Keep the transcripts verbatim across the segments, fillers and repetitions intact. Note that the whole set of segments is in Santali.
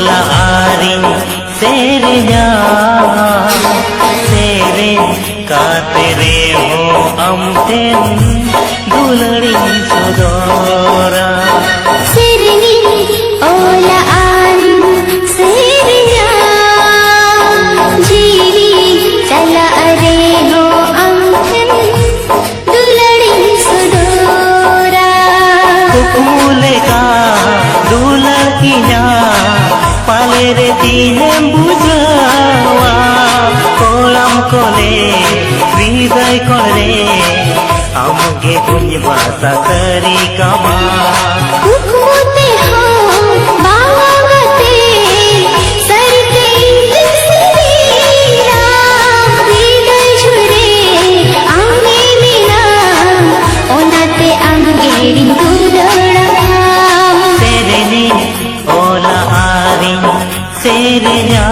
ᱞᱟᱦᱟᱨᱤᱧ ᱥᱮᱨᱮᱧᱟ, ᱥᱮᱨᱮᱧ ᱠᱟᱛᱮ ᱨᱮᱦᱚᱸ ᱟᱢ ᱴᱷᱮᱱ ᱫᱩᱞᱟᱹᱲᱤᱧ ᱥᱚᱫᱚᱨᱟ᱾ ᱥᱮᱨᱮᱧᱤᱧ ᱚᱞᱟ ᱟᱨᱤᱧ ᱥᱮᱨᱮᱧᱟ, ᱡᱤᱣᱤ ᱪᱟᱞᱟᱜ ᱨᱮᱦᱚᱸ ᱟᱢ ᱴᱷᱮᱱ ᱫᱩᱞᱟᱹᱲᱤᱧ ᱥᱚᱫᱚᱨᱟ᱾ ᱠᱩᱠᱢᱩ ᱞᱮᱠᱟ ᱫᱩᱞᱟᱹᱲ ᱤᱧᱟ, ᱯᱟᱞᱮ ᱨᱮ ᱛᱤᱱᱮᱢ ᱵᱩᱡᱷᱟᱹᱣᱟ᱾ ᱠᱚᱲᱟᱢ ᱠᱚᱞᱮ ᱦᱨᱤᱫᱟᱹᱭ ᱠᱚᱨᱮ ᱟᱢᱜᱮ ᱵᱟᱹᱧ ᱵᱟᱥᱟ ᱥᱟᱹᱨᱤ ᱠᱟᱢᱟ᱾ ᱠᱩᱠᱢᱩ ᱛᱮᱦᱚᱸ ᱵᱟᱝᱟ ᱜᱟᱛᱮ, ᱥᱟᱹᱨᱤᱛᱮ ᱤᱧ ᱫᱩᱧ ᱥᱤᱵᱤᱞᱟ᱾ ᱦᱨᱤᱫᱟᱹᱭ ᱡᱷᱩᱨᱮ ᱟᱢᱜᱮ ᱢᱮᱱᱟᱢ, ᱚᱱᱟᱛᱮ ᱟᱢ ᱜᱮ ᱤᱧ ᱫᱩᱞᱟᱹᱲᱟᱢ᱾ ᱥᱮᱨᱮᱧᱤᱧ ᱚᱞᱟ ᱟᱨᱤᱧ ᱥᱮᱨᱮᱧᱟ,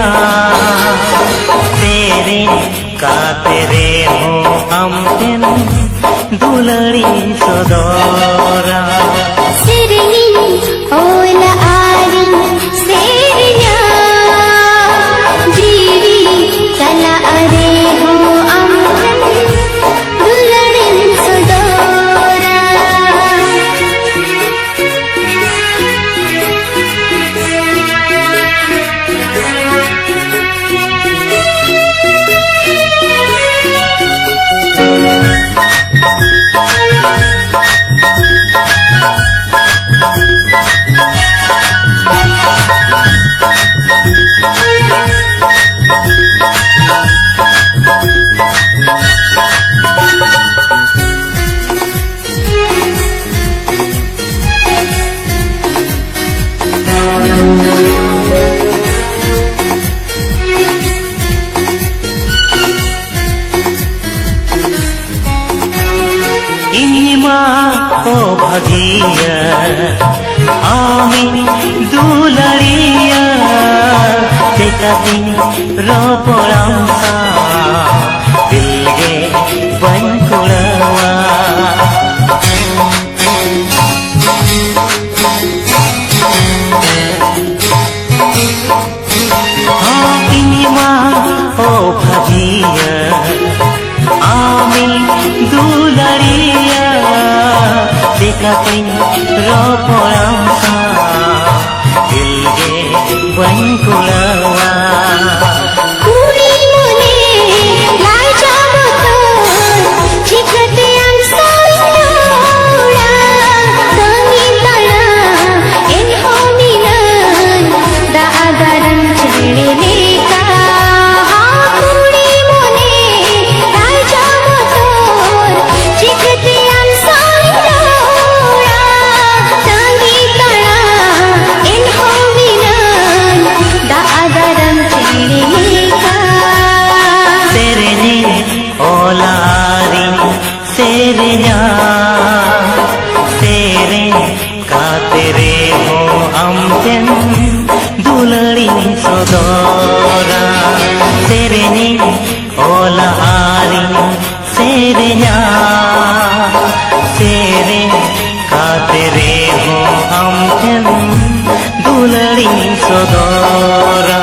ᱥᱮᱨᱮᱧ ᱠᱟᱛᱮ ᱨᱮᱦᱚᱸ ᱟᱢ ᱴᱷᱮᱱ ᱫᱩᱞᱟᱹᱲᱤᱧ ᱥᱚᱫᱚᱨᱟ᱾ ᱥᱮᱨᱮᱧᱤᱧ ᱚᱞᱟ ᱟᱨᱤᱧ ᱥᱮᱨᱮᱧᱟ, ᱡᱤᱣᱤ ᱪᱟᱞᱟᱜ ᱨᱮᱦᱚᱸ ᱟᱢ ᱴᱷᱮᱱ ᱫᱩᱞᱟᱹᱲᱤᱧ ᱥᱚᱫᱚᱨᱟ᱾ ᱤᱧ ᱢᱟ ᱚᱵᱷᱟᱜᱤᱭᱟᱹ, ᱟᱢᱤᱧ ᱫᱩᱞᱟᱹᱲᱤᱭᱟᱹ, ᱪᱮᱠᱟᱛᱤᱧ ᱨᱚᱯᱚᱲᱟᱢ ᱥᱟᱶ, ᱫᱤᱞ ᱜᱮ ᱵᱟᱹᱧ ᱠᱩᱲᱟᱹᱣᱟ᱾ ᱵᱟᱹᱧ ᱠᱩᱲᱟᱹᱣᱟ᱾ ᱠᱩᱲᱤ ᱢᱚᱱᱮ ᱞᱟᱡᱟᱣ ᱵᱚᱛᱚᱨ, ᱪᱤᱠᱟᱹᱛᱮ ᱟᱢ ᱥᱟᱶ ᱨᱚᱲᱟ? ᱛᱟᱺᱜᱤ ᱛᱟᱲᱟᱢ ᱮᱱᱦᱚᱸ ᱢᱤᱱᱟᱹᱧ, ᱫᱟᱜ ᱫᱟᱨᱟᱢ ᱪᱮᱬᱮ ᱞᱮᱠᱟ᱾ ᱠᱩᱲᱤ ᱢᱚᱱᱮ ᱞᱟᱡᱟᱣ ᱵᱚᱛᱚᱨ, ᱪᱤᱠᱟᱹᱛᱮ ᱟᱢ ᱥᱟᱶ ᱨᱚᱲᱟ? ᱛᱟᱺᱜᱤ ᱛᱟᱲᱟᱢ ᱮᱱᱦᱚᱸ ᱢᱤᱱᱟᱹᱧ, ᱫᱟᱜ ᱫᱟᱨᱟᱢ ᱪᱮᱬᱮ ᱞᱮᱠᱟ᱾ ᱥᱮᱨᱮᱧᱤᱧ ᱚᱞᱟ ᱟᱨᱤᱧ ᱥᱮᱨᱮᱧᱟ, ᱥᱮᱨᱮᱧ ᱠᱟᱛᱮ ᱨᱮᱦᱚᱸ ᱟᱢ ᱴᱷᱮᱱ ᱫᱩᱞᱟᱹᱲᱤᱧ ᱥᱚᱫᱚᱨᱟ᱾ ᱥᱮᱨᱮᱧᱤᱧ ᱚᱞᱟ ᱟᱨᱤᱧ ᱥᱮᱨᱮᱧᱟ, ᱥᱮᱨᱮᱧ ᱠᱟᱛᱮ ᱨᱮᱦᱚᱸ ᱟᱢ ᱴᱷᱮᱱ ᱫᱩᱞᱟᱹᱲᱤᱧ ᱥᱚᱫᱚᱨᱟ᱾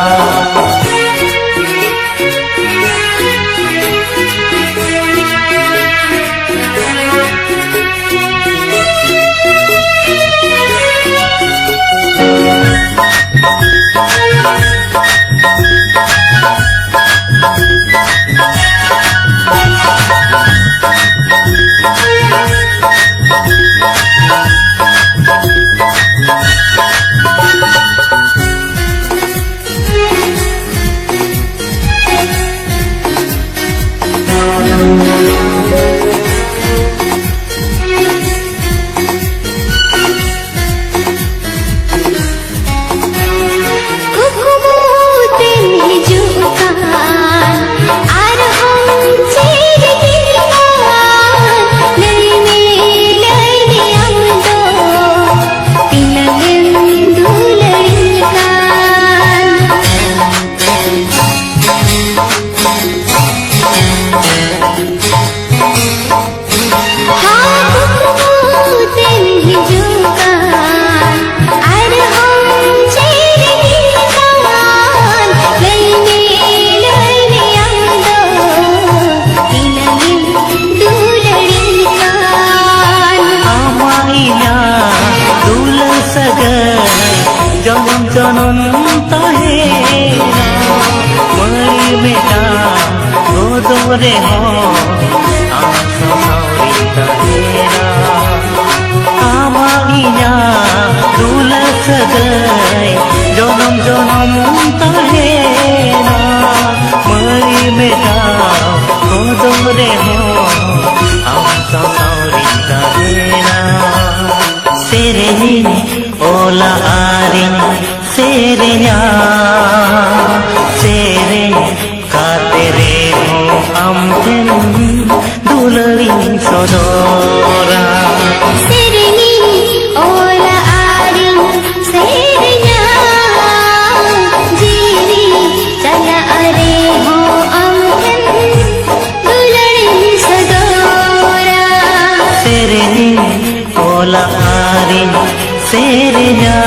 ᱨᱮᱦᱚᱸ ᱟᱢ ᱥᱟᱶ ᱥᱟᱶᱨᱤᱧ ᱛᱟᱦᱮᱱᱟ᱾ ᱟᱢᱟᱜ ᱤᱧᱟᱹᱜ ᱫᱩᱞᱟᱹᱲ ᱥᱟᱹᱜᱟᱹᱭ ᱡᱚᱱᱚᱢ ᱡᱚᱱᱚᱢ ᱛᱟᱦᱮᱱᱟ᱾ ᱢᱟᱹᱭ ᱢᱮᱰᱟᱢ ᱠᱚᱫᱚ ᱨᱮᱦᱚᱸ ᱟᱢ ᱥᱟᱶ ᱥᱟᱶᱨᱤᱧ ᱛᱟᱦᱮᱱᱟ᱾ ᱥᱮᱨᱮᱧᱤᱧ ᱚᱞᱟ ᱟᱨᱤᱧ ᱥᱮᱨᱮᱧᱟ, ᱥᱮᱨᱮᱧ ᱠᱟᱛᱮ ᱨᱮᱦᱚᱸ ᱟᱢ ᱴᱷᱮᱱ ᱫᱩᱞᱟᱹᱲᱤᱧ ᱥᱚᱫᱚᱨᱟ᱾ ᱥᱮᱨᱮᱧᱤᱧ ᱚᱞᱟ ᱟᱨᱤᱧ ᱥᱮᱨᱮᱧᱟ, ᱡᱤᱣᱤ ᱪᱟᱞᱟᱜ ᱨᱮᱦᱚᱸ ᱟᱢ ᱴᱷᱮᱱ ᱫᱩᱞᱟᱹᱲᱤᱧ ᱥᱚᱫᱚᱨᱟ᱾ ᱥᱮᱨᱮᱧᱤᱧ ᱚᱞᱟ ᱟᱨᱤᱧ ᱥᱮᱨᱮᱧᱟ,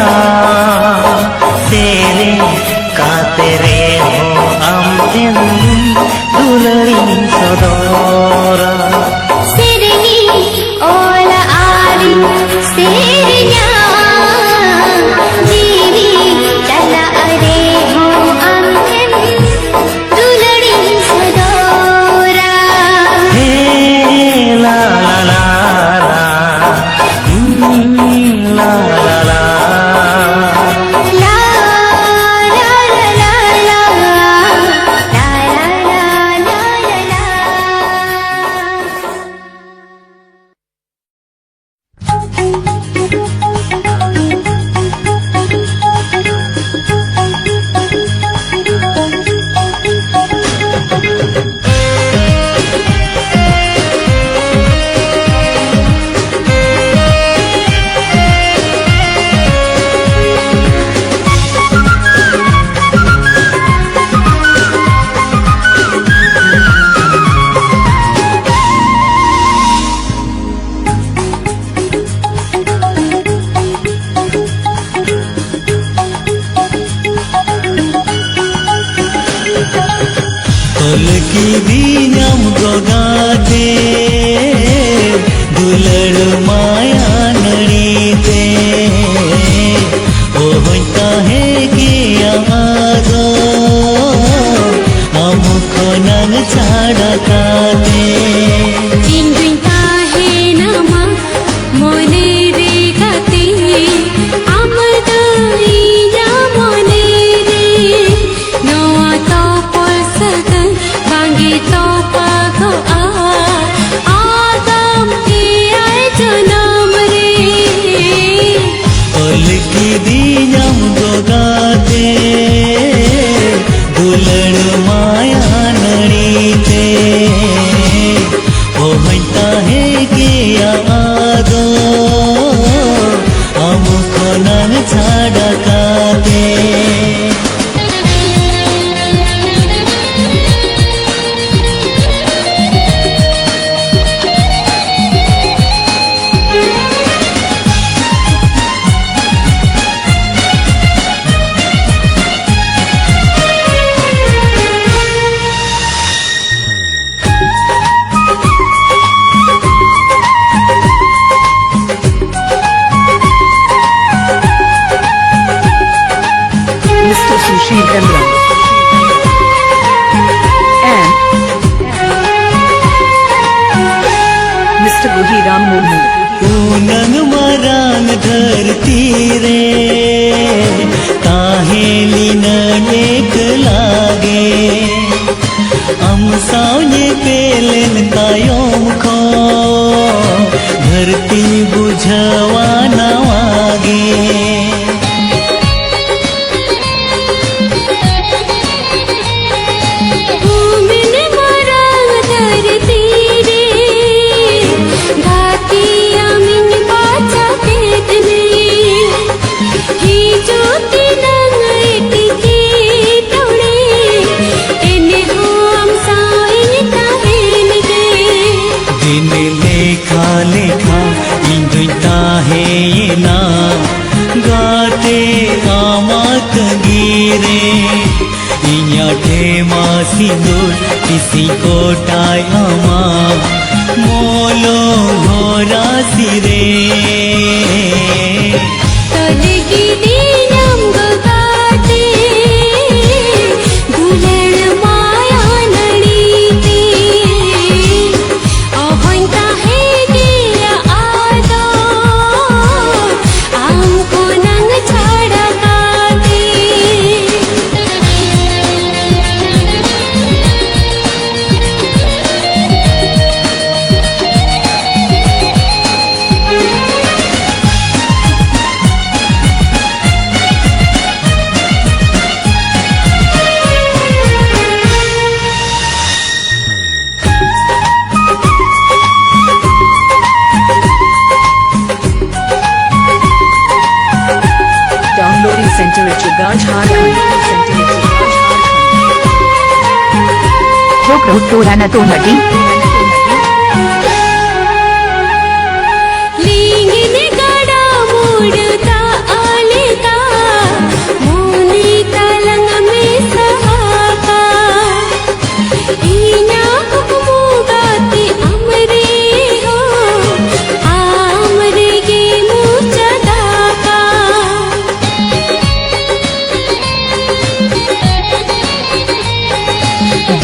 ᱥᱮᱨᱮᱧ ᱠᱟᱛᱮ ᱨᱮᱦᱚᱸ ᱟᱢ ᱴᱷᱮᱱ ᱫᱩᱞᱟᱹᱲᱤᱧ ᱥᱚᱫᱚᱨᱟ᱾ ᱥᱮᱨᱮᱧᱤᱧ ᱚᱞᱟ ᱟᱨᱤᱧ ᱥᱮᱨᱮᱧᱟ, ᱡᱤᱣᱤ ᱪᱟᱞᱟᱜ ᱨᱮᱦᱚᱸ ᱟᱢ ᱴᱷᱮᱱ ᱫᱩᱞᱟᱹᱲᱤᱧ ᱥᱚᱫᱚᱨᱟ᱾ ᱦᱮ ᱞᱟ ᱞᱟ ᱞᱟ ᱞᱟ, ᱦᱩᱸ, ᱞᱟ ᱞᱟ ᱞᱟ᱾ ᱞᱟ ᱞᱟ ᱞᱟ ᱞᱟ, ᱞᱟ ᱞᱟ ᱞᱟ ᱞᱟ ᱞᱟ ᱞᱟ᱾ ᱛᱚᱞ ᱠᱤᱫᱤᱧᱟᱢ ᱜᱚᱜᱟ ᱛᱮ, ᱫᱩᱞᱟᱹᱲ ᱢᱟᱭᱟ ᱱᱟᱹᱲᱤ ᱛᱮ᱾ ᱚᱦᱚᱧ ᱛᱟᱦᱮᱸ ᱠᱮᱭᱟ ᱟᱫᱚ, ᱟᱢ ᱠᱷᱚᱱᱟᱝ ᱪᱷᱟᱲᱟ Sushil Hembrem and Mister Buhiram Murmu. ᱩᱱᱟᱹᱝ ᱢᱟᱨᱟᱝ ᱫᱷᱟᱹᱨᱛᱤ ᱨᱮ ᱛᱟᱦᱮᱸ ᱞᱤᱱᱟᱹᱧ ᱮᱠᱞᱟ ᱜᱮ᱾ ᱟᱢ ᱥᱟᱶ ᱧᱮᱯᱮᱞᱮᱱ ᱛᱟᱭᱚᱢ ᱠᱷᱚᱱ ᱫᱷᱟᱹᱨᱛᱤᱧ ᱵᱩᱡᱷᱟᱹᱣᱟ ᱱᱟᱣᱟ ᱜᱮ᱾ ᱩᱱᱟᱹᱜ ᱢᱟᱨᱟᱝ ᱫᱷᱟᱹᱨᱛᱤ ᱨᱮ ᱜᱟᱛᱮ ᱟᱢᱤᱧ ᱵᱟᱪᱷᱟᱣ ᱠᱮᱫ ᱢᱮ᱾ ᱦᱤᱡᱩᱜ ᱛᱤᱱᱟᱹᱝ ᱮᱴᱠᱮᱴᱚᱬᱮ, ᱮᱱᱦᱚᱸ ᱟᱢ ᱥᱟᱶ ᱤᱧ ᱛᱟᱦᱮᱱ ᱜᱮ᱾ ᱫᱤᱱ ᱞᱮᱠᱷᱟ ᱞᱮᱠᱷᱟ ᱤᱧ ᱫᱩᱧ ᱛᱟᱦᱮᱸᱭᱮᱱᱟ ᱜᱟᱛᱮ ᱟᱢᱟᱜ ᱛᱟᱺᱜᱤ ᱨᱮ᱾ ᱤᱧᱟᱹᱜ ᱴᱷᱮᱢᱟ ᱥᱤᱸᱫᱩᱨ ᱛᱤᱥᱤᱧ ᱠᱚᱴᱟᱭ ᱟᱢᱟ ᱢᱚᱞᱚᱝ ᱦᱚᱨᱟᱥᱤ ᱨᱮ᱾ ᱛᱚᱞ ᱜᱤᱰᱤᱧᱟᱢ ᱜᱚᱜᱟᱛᱮ, ᱫᱩᱞᱟᱹᱲ ᱢᱟᱭᱟ ᱱᱟᱹᱲᱤ ᱛᱮ᱾ ᱚᱦᱚᱧ ᱛᱟᱦᱮᱸ ᱠᱮᱭᱟ ᱟᱫᱚ ᱟᱢ ᱠᱷᱚᱱᱟᱝ ᱪᱷᱟᱲᱟ ᱠᱟᱛᱮ᱾ Downloading center at Chuganj, Jharkhand. ᱦᱳᱠ ᱨᱳᱰ ᱴᱳᱨᱟ ᱱᱟᱛᱳ ᱦᱟᱹᱴᱤᱧ᱾ ᱞᱤᱸᱜᱤᱱ ᱜᱟᱰᱟ ᱢᱩᱸᱰ ᱫᱟᱜ ᱞᱮᱠᱟ ᱢᱚᱱᱮ ᱛᱟᱞᱟᱝ ᱢᱮ ᱥᱟᱦᱟᱣᱟ᱾ ᱤᱧᱟᱜ ᱠᱩᱠᱢᱩ ᱜᱟᱛᱮ ᱟᱢ ᱨᱮ ᱦᱚᱸ, ᱟᱢ ᱨᱮᱜᱮ ᱢᱩᱪᱟᱹᱫ ᱟᱠᱟ᱾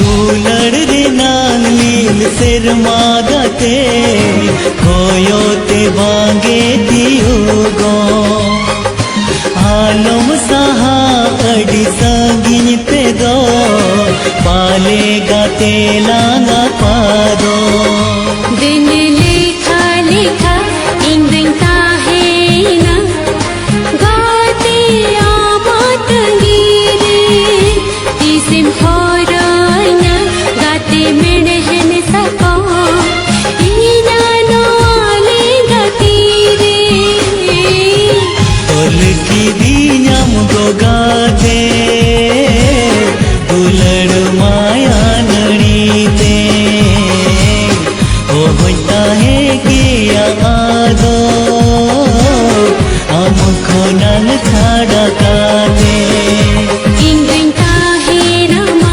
ᱫᱩᱞᱟᱹᱲ ᱨᱮᱱᱟᱝ ᱞᱤᱞ ᱥᱮᱨᱢᱟ ᱜᱟᱛᱮ, ᱠᱚᱭᱚᱜ ᱛᱮ ᱵᱟᱝᱜᱮ ᱛᱤᱭᱳᱜᱚᱜ᱾ ᱟᱞᱚᱢ ᱥᱟᱦᱟ ᱟᱹᱰᱤ ᱥᱟᱺᱜᱤᱧ ᱛᱮᱫᱚ, ᱯᱟᱞᱮ ᱜᱟᱛᱮ ᱞᱟᱝ ᱟᱯᱟᱫᱚᱜ᱾ ᱫᱤᱱ ᱞᱮᱠᱷᱟ ᱞᱮᱠᱷᱟ ᱤᱧ ᱫᱩᱧ ᱛᱟᱦᱮᱸᱭᱮᱱᱟ ᱜᱟᱛᱮ ᱟᱢᱟᱜ ᱛᱟᱺᱜᱤ ᱨᱮ᱾ ᱛᱤᱥᱮᱢ ᱦᱚᱨᱚᱧᱟ ᱜᱟᱛᱮ ᱢᱮᱬᱦᱮᱫ ᱥᱟᱠᱚᱢ, ᱤᱧ ᱱᱚᱣᱟ ᱞᱮᱸᱜᱟ ᱛᱤᱨᱮ᱾ ᱛᱚᱞ ᱠᱤᱫᱤᱧᱟᱢ ᱜᱚ ᱜᱟᱛᱮ, ᱫᱩᱞᱟᱹᱲ ᱢᱟᱭᱟ ᱱᱟᱹᱲᱤ ᱛᱮ᱾ ᱚᱦᱚᱧ ᱛᱟᱦᱮᱸ ᱠᱮᱭᱟ ᱟᱫᱚ, ᱟᱢ ᱠᱷᱚᱱᱟᱝ ᱪᱷᱟᱰᱟ ᱠᱟᱛᱮ᱾ ᱤᱧ ᱫᱩᱧ ᱛᱟᱦᱮᱱᱟ ᱢᱟ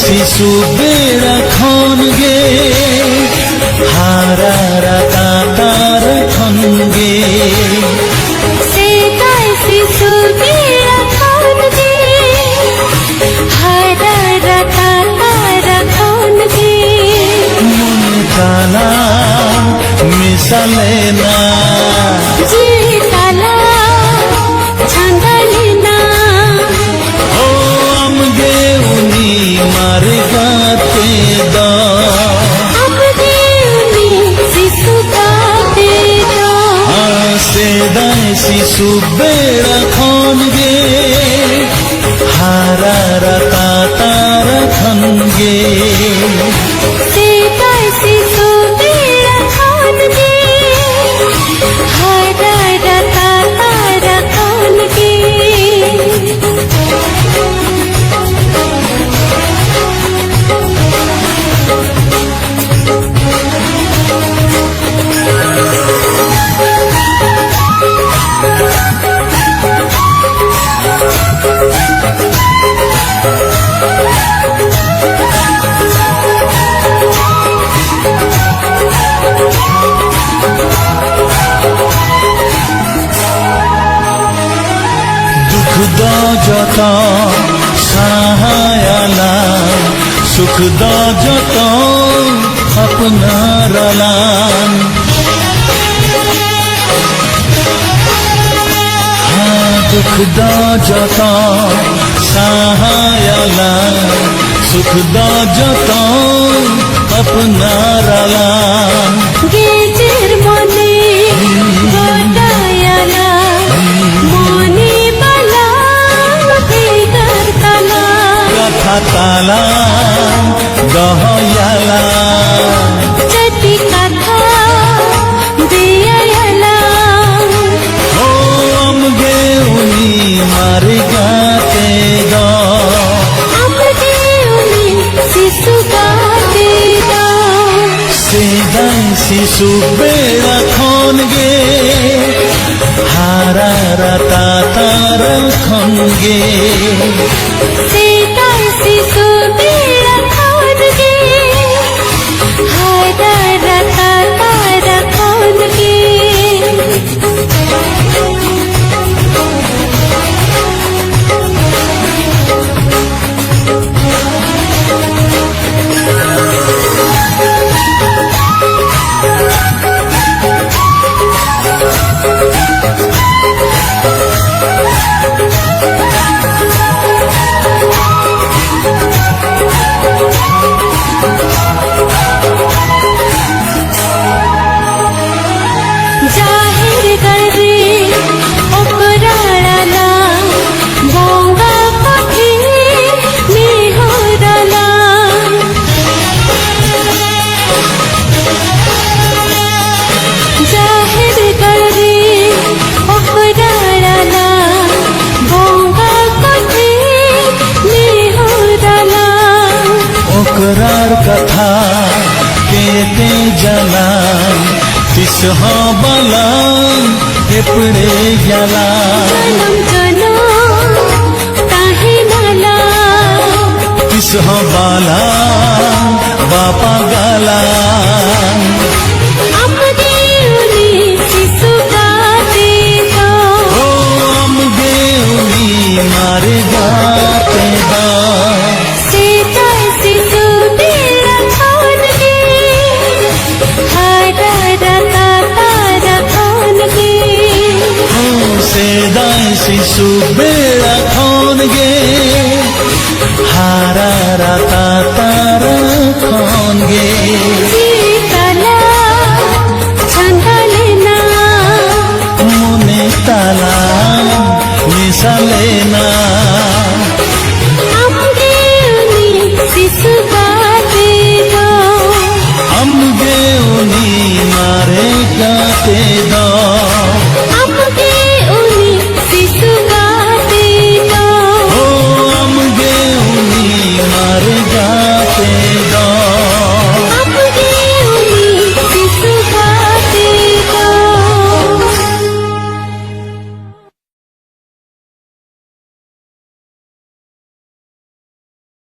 ᱥᱤᱥᱩ ᱵᱮᱲᱟ ᱠᱷᱚᱱ ᱜᱮ, ᱦᱟᱨᱟ ᱨᱟᱛᱟ ᱛᱟᱨᱟ ᱠᱷᱚᱱ ᱜᱮ᱾ ᱥᱮᱫᱟᱭ ᱥᱤᱥᱩ ᱵᱮᱲᱟ ᱠᱷᱚᱱ ᱜᱮ, ᱦᱟᱨᱟ ᱨᱟᱛᱟ ᱛᱟᱨᱟ ᱠᱷᱚᱱ ᱜᱮ᱾ ᱢᱚᱱᱮ ᱛᱟᱞᱟ ᱢᱮᱥᱟ ᱞᱮᱱᱟ, ᱡᱤᱣᱤ ᱛᱟᱞᱟ ᱪᱷᱟᱸᱫᱟ ᱞᱮᱱᱟ᱾ ᱳ ᱟᱢᱜᱮ ᱩᱱᱤ ᱢᱟᱨᱮ ᱜᱟᱛᱮ ᱫᱚ᱾ ᱟᱢᱜᱮ ᱩᱱᱤ ᱥᱤᱥᱩ ᱜᱟᱛᱮ ᱫᱚ᱾ ᱟᱨ ᱥᱮᱫᱟᱭ ᱥᱤᱥᱩ ᱵᱮᱲᱟ ᱠᱷᱚᱱ ᱜᱮ, ᱦᱟᱨᱟ ᱨᱟᱛᱟ ᱛᱟᱨᱟ ᱠᱷᱚᱱ ᱜᱮ᱾ ᱥᱮᱫᱟᱭ ᱥᱤᱥᱩ ᱵᱮᱲᱟ ᱠᱷᱚᱱ ᱜᱮ, ᱦᱟᱨᱟ ᱨᱟᱛᱟ ᱛᱟᱨᱟ ᱠᱷᱚᱱ ᱜᱮ᱾ ᱫᱩᱠ ᱫᱚ ᱡᱚᱛᱚ ᱥᱟᱦᱟᱭᱟᱞᱟᱝ, ᱥᱩᱠ ᱫᱚ ᱡᱚᱛᱚ ᱟᱯᱱᱟᱨᱟᱞᱟᱝ᱾ ᱦᱮᱸ, ᱫᱩᱠ ᱫᱚ ᱡᱚᱛᱚ ᱥᱟᱦᱟᱭᱟᱞᱟᱝ, ᱥᱩᱠ ᱫᱚ ᱡᱚᱛᱚ ᱟᱯᱱᱟᱨᱟᱞᱟᱝ᱾ ᱜᱮᱡᱮᱨ ᱢᱚᱱᱮ ᱜᱚᱴᱟᱭᱟᱞᱟᱝ, ᱢᱚᱱᱮ ᱵᱟᱞᱟ ᱵᱷᱮᱜᱟᱨ ᱛᱟᱞᱟᱝ᱾ ᱠᱟᱛᱷᱟ ᱛᱟᱞᱟᱝ ᱫᱚᱦᱚᱭᱟᱞᱟᱝ᱾ ᱪᱟᱹᱴᱤ ᱠᱟᱛᱷᱟ ᱫᱮᱭᱟᱭᱟᱞᱟᱝ᱾ ᱦᱳ, ᱟᱢᱜᱮ ᱩᱱᱤ ᱢᱟᱨᱮ ᱜᱟᱛᱮ ᱫᱚ᱾ ᱟᱢᱜᱮ ᱩᱱᱤ ᱥᱤᱥᱩ ᱜᱟᱛᱮ ᱫᱚ᱾ ᱥᱮᱫᱟᱭ ᱥᱤᱥᱩ ᱵᱮᱲᱟ ᱠᱷᱚᱱ ᱜᱮ, ᱦᱟᱨᱟ ᱨᱟᱛᱟ ᱛᱟᱨᱟ ᱠᱷᱚᱱ ᱜᱮ᱾ ᱥᱮᱫᱟᱭ ᱥᱤᱥᱩ ᱵᱮᱲᱟ ᱡᱟᱞᱟ᱾ ᱡᱚᱱᱚᱢ ᱡᱚᱱᱚᱢ ᱛᱟᱦᱮᱱᱟᱞᱟᱝ᱾ ᱛᱤᱥ ᱦᱚᱸ ᱵᱟᱞᱟᱝ ᱵᱟᱯᱟᱜᱟᱞᱟ᱾ ᱟᱢ ᱜᱮ ᱩᱱᱤ ᱥᱤᱥᱩ ᱜᱟᱛᱮ ᱫᱚ᱾ ᱳ, ᱟᱢ ᱜᱮ ᱩᱱᱤ ᱢᱟᱨᱮ ᱜᱟᱛᱮ ᱫᱚ᱾ ᱥᱮᱫᱟᱭ ᱥᱤᱥᱩ ᱵᱮᱲᱟ ᱠᱷᱚᱱ ᱜᱮ, ᱦᱟᱨᱟ ᱨᱟᱛᱟ ᱛᱟᱨᱟ ᱠᱷᱚᱱ ᱜᱮ᱾ ᱦᱚᱸ, ᱥᱮᱫᱟᱭ ᱥᱤᱥᱩ ᱵᱮᱲᱟ ᱠᱷᱚᱱ ᱜᱮ, ᱦᱟᱨᱟ ᱨᱟᱛᱟ ᱛᱟᱨᱟ ᱠᱷᱚᱱ ᱜᱮ᱾ ᱡᱤᱣᱤ ᱛᱟᱞᱟ ᱪᱷᱟᱸᱫᱟ ᱞᱮᱱᱟ᱾ ᱢᱚᱱᱮ ᱛᱟᱞᱟ ᱢᱮᱥᱟ ᱞᱮᱱᱟ᱾